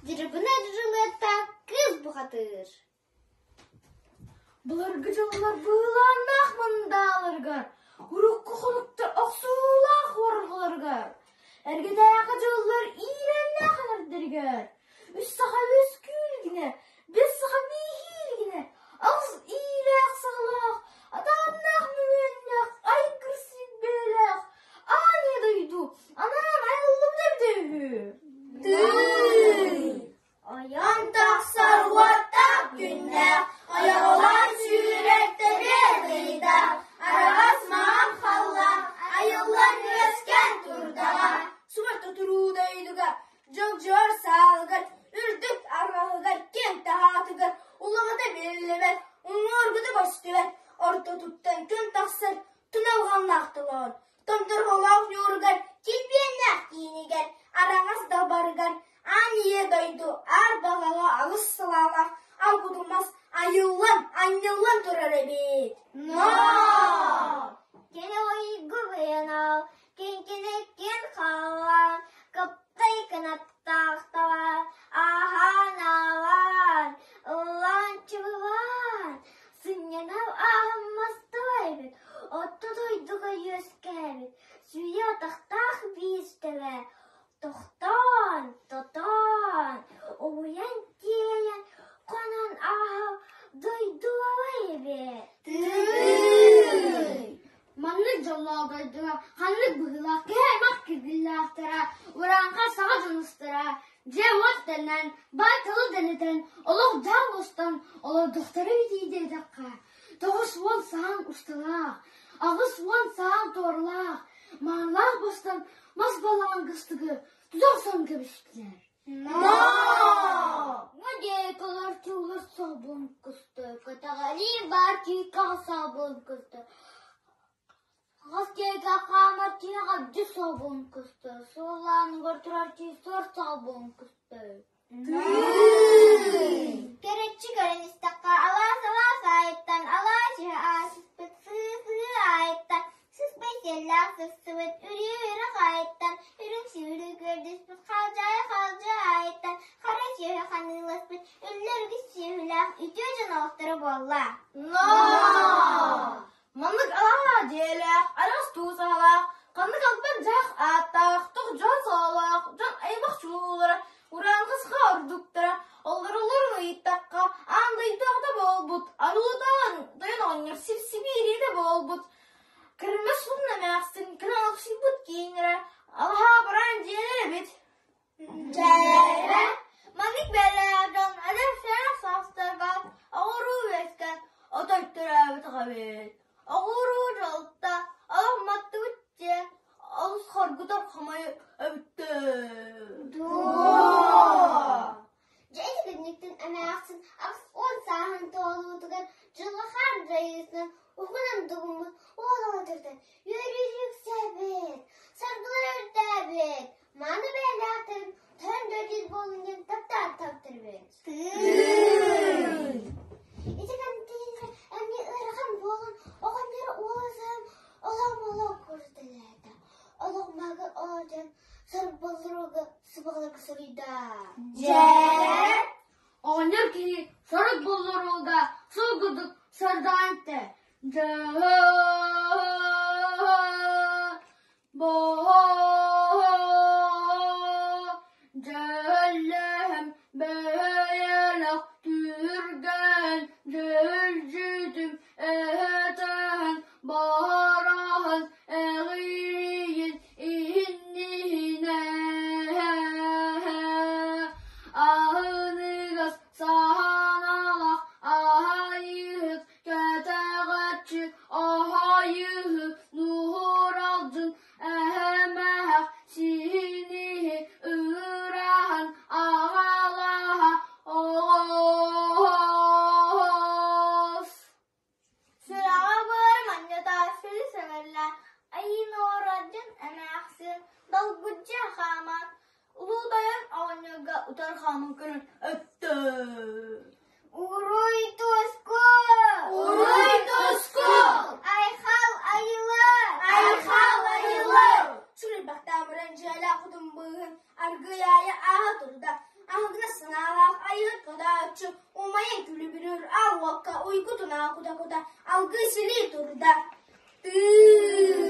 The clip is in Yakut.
Дьырыбына Дьырылыаттаах кыыс бухатыыр. Былыргы дьыллар быылааннаах мындааларыгар, урукку хонуктар охсуулаах уорҕаларыгар, эргэтээҕи дьыллар иирэннээх эҥэрдэригэр, үс саха үс күүлгинэ, биэс саха бииһииргинэ, аҕыс иилээх саҕалаах, атааннаах мөҥүөннээх, айгыр силбэлээх, аан ийэ дойду анаан айыллыбыта эбитэ үһү. Тыый! Ойон тахсар уоттаах күннээх, ойоҕолоон сүүрэр тэбиэн ыйдаах, араҕас маҥан халлаан айыллан үөскээн турдаҕа. Субарта туруу дойдуга, дьолдьуор саалыгар, үрдүк арҕаһыгар, киэҥ таһаатыгар, улаҕата биллибэт, уҥуоргута көстүбэт, ортотуттан күн тахсар, туналҕаннаах толоон, томторҕолоох ньууругар, килбиэннээх киинигэр, араҥас далбарыгар, аан ийэ дойду аар баҕаҕа алыс сылаалаах алгудумас айыллан, анньыллан турар эбит. Но! Кини ойгу быйанал, киҥкиниккин хаалаан, кыптай кынаттаах таба, ааһаан аалаан, ыллаан чыбылаан, сынньанар ааһыммастара эбит, отто дойдуга үөскээбит, сүүйэ атахтаах биистэрэ, тохтоон, тотоон, угуйан тиэйэн, хонон ааһар дойдулара эбит. Тыый! Маннык дьоллоох дойдуга ханнык быһыылаах киһи аймах кирбиилээхтэрэ, урааҥхай саҕа дьонустара, дьиэ-уот дэнэн, баай тылы дэнитэн, олох-дьаһах устан олордохторо эбитий диэтэххэ, 90 саһаан усталаах, 80 саһаан туоралаах, маанылаах бастан мас балаҕан кыстыгы тута охсон кэбистилэр. Модейкалар чуулар собун кысты, кэтэҕэлии баар чыыкаҕа собун кысты, хас дьиэгэ хаамар чыыха дьи собун кысты, суоллааныгар турар чыы суор собун кысты. Кэриччи көрөн истэххэ, алаас-алаас аайыттан алаас үһэ аасыспыт, сыы-сыы аайыттан сыспай сиэллээх сырсыбыт, үрүү-үрэх аайыттан үрүҥ сүүрүү күөрдүспүт, халдьаайы халдьаа аайыттан хара сүөһү ханыыласпыт, үллэр үгүс сүөһүлээх үтүө дьон олохторо буолла. Но! Маннык алаһа дьиэлээх, араас туус аһалаах, ханнык албан дьаһах ааттаах, туох дьон сололоох, дьон аймах чулуулара, урааҥхы саха ордуктара, олороллорун ыйыттахха, аан дойду аҕата буолбут, арылытаан тойон оҕонньор сип-сибиири да буолбут, кырымас хун эмээхсин, кыраҥахсыйбыт кииннэрэ, алаһа бараан дьиэлэр эбит. Дьээрэ, маннык бэлээх дьон эдэр-сэрэх саастарга оҕуруу үөскээн отой төрөөбөтөх эбит. Оҕуруу дьалта олох маттыбыт диэн олус хоргутар хомойу эбиттэр. Дуо! Дьэ ити күннүктэн эмээхсин 80 сааһын туолуутугар дьылҕа-хаан дьайыытынан уһунан дугуммут уол оҕотуттан үөрүү үксээбит, саргылар өртөөбүт, Маны бэйэлээхтэрин тойон дьөрдүүр буолун диэн таптаан таптырбыт. Тыый! Ити кэнтиинэ эмиэ ыарахан буолан оҕонньор уола саһан олох-молох курдалаата. Олох мага оодьон сорболлоруга сыбаҕаларга суруйда. Дьэ! Оҕонньор киһи сорук боллоруга сыл курдук сардаан этэ. Дьэ Дьэллэһэм бэйэлэх түргэн дьүлдьүтүм эһэтэһэн бараһан эҕирийин иһинньиһинэ аһыныгас саһаналах аһайыһык кэтэҕэччи аһайыһы нуһуралдьын Эһэмэһэх сиһиниһи ыҥыраһан аҕалаһа оҕус. Сүрэҕэ быар манньата сүрү сэмэллэ, айыыны оҥорор дьон эмээхсин долгуччу хааман, Улуу Тойон оҕонньорго утары хааман көрөн өттө. Уруй туску! Уруй туску! Айхал айылар! Айхал айылар! Сүрүлбэхтаамыран дьиэлээх хотун быыһын аргыйаайы ааһа турда. Аһыгынас санаалаах айыһыт хонооччу умайан күлүбүрүүр аал уокка уйгу тунаа кута-кута алгыы силии турда. Тыы.